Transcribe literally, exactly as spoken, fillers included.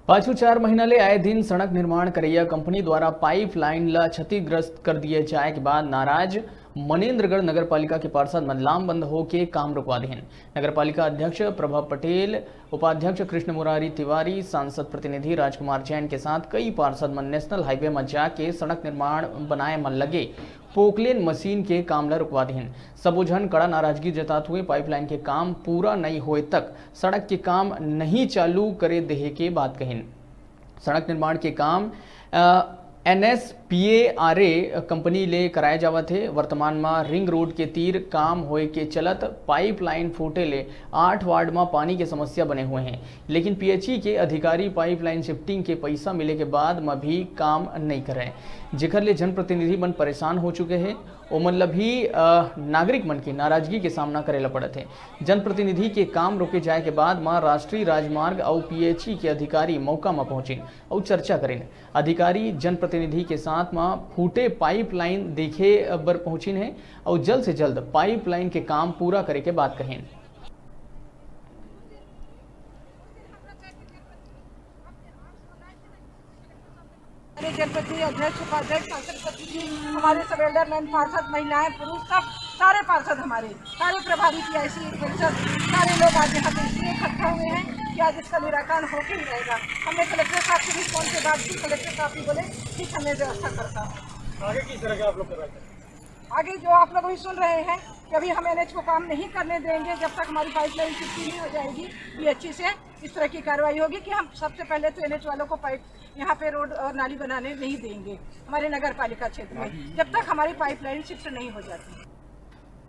पाछू चार महीना ले आए दिन सड़क निर्माण करैया कंपनी द्वारा पाइपलाइन ल क्षतिग्रस्त कर दिए जाए के बाद नाराज मनेन्द्रगढ़ नगर पालिका के पार्षद मन लामबंद होके काम रुकवा दिहिन। नगर पालिका अध्यक्ष प्रभा पटेल, उपाध्यक्ष कृष्ण मुरारी तिवारी, सांसद प्रतिनिधि राजकुमार जैन के साथ कई पार्षद मन नेशनल हाईवे म जाके सड़क निर्माण बनाए मन लगे पोकलेन मशीन के काम ल रुकवा दिहिन। सबो झन कड़ा नाराजगी जतात हुए पाइपलाइन के काम पूरा नई होए तक सड़क के काम नहीं चालू करे देहे के बात कहिन। सड़क निर्माण के काम N S P A R A company ले कराए जावत हे। वर्तमान म रिंग रोड के तीर काम होए के चलत पाइपलाइन फूटे ले आठ वार्ड म पानी के समस्या बने हुए हैं, लेकिन पी एच ई के अधिकारी पाइपलाइन शिफ्टिंग के पैसा मिले के बाद म भी काम नहीं करे, जेकर ले जनप्रतिनिधि मन परेशान हो चुके हैं। ओमन ल भी अ, नागरिक मन के नाराजगी के सामना करे ल पड़त हे। जनप्रतिनिधि के काम रोके जाए के बाद म राष्ट्रीय राजमार्ग अउ पी एच ई के अधिकारी मौका म पहुंचिन अउ चर्चा करिन। अधिकारी जनप्रतिनिधि के साथ म फूटे पाइपलाइन देखे बर पहुंचिन हे अउ जल्द से जल्द पाइपलाइन के काम पूरा करे के बात कहिन। हमारे जनपद के अध्यक्ष, उपाध्यक्ष, सांसद प्रतिनिधि, हमारे सब एल्डरमैन, पार्षद, महिलाएं, पुरुष, सब सारे पार्षद हमारे, सारे प्रभारी, पी आई सी परिषद, सारे लोग आज यहाँ पे इसलिए इकट्ठा हुए हैं कि आज इसका निराकरण होके ही रहेगा। हमने कलेक्टर साहब से भी फोन पे बात की, कलेक्टर साहब भी बोले ठीक, हमें व्यवस्था करता है। आगे किस तरह का आप लोग कर रहे हैं? आगे जो आप लोग भी सुन रहे हैं कि अभी हम एन एच को काम नहीं करने देंगे जब तक हमारी पाइपलाइन छुट्टी नहीं हो जाएगी, ये अच्छी से इस तरह की कार्रवाई होगी कि हम सबसे पहले तो एन एच वालों को पाइप यहाँ पे रोड और नाली बनाने नहीं देंगे हमारे नगर पालिका क्षेत्र में, जब तक हमारी पाइपलाइन शिफ्ट नहीं हो जाती।